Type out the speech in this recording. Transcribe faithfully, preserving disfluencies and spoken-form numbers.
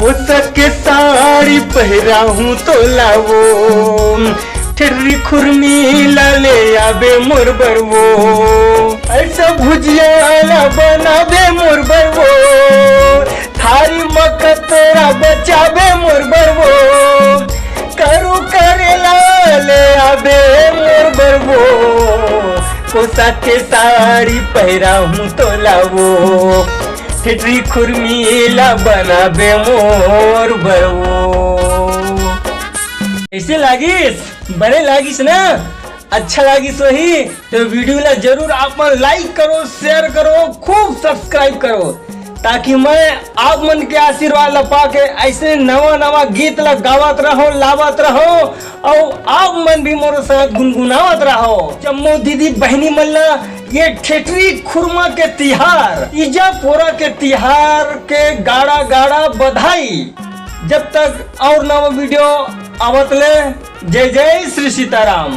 उसके साड़ी पहिराहूँ तोला वो, ठेठरी खुरमी ला ले आबे मोर बर वो। अइसे भुजिया ला बनाबे मोर बर वो, थारी म कतरा बचाबे मोर बर वो। करू करेला ले आबे मोर बर वो, पोशाक के साड़ी पहिराहूँ तोला वो, ठेठरी खुरमी ला बनाबे मोर बर वो। कइसे लागिस? बने लागिस ना? अच्छा लागिस होही तो video ला जरूर आप मन like करो, share करो, खूब subscribe करो, ताकि मैं आप मन के आशीर्वाद ला पाके अइसे नवा नवा गीत ला गावत रहूं, लावत रहूं, अउ आप मन भी मोर साथ गुनगुनावत रहो। जम्मो दीदी बहिनी मन ला ये ठेठरी खुरमा के तिहार, तीजा पोरा के तिहार के गाड़ा गाड़ा बधाई। जब तक अउ नवा video आवत ले, जय जय श्री सीताराम।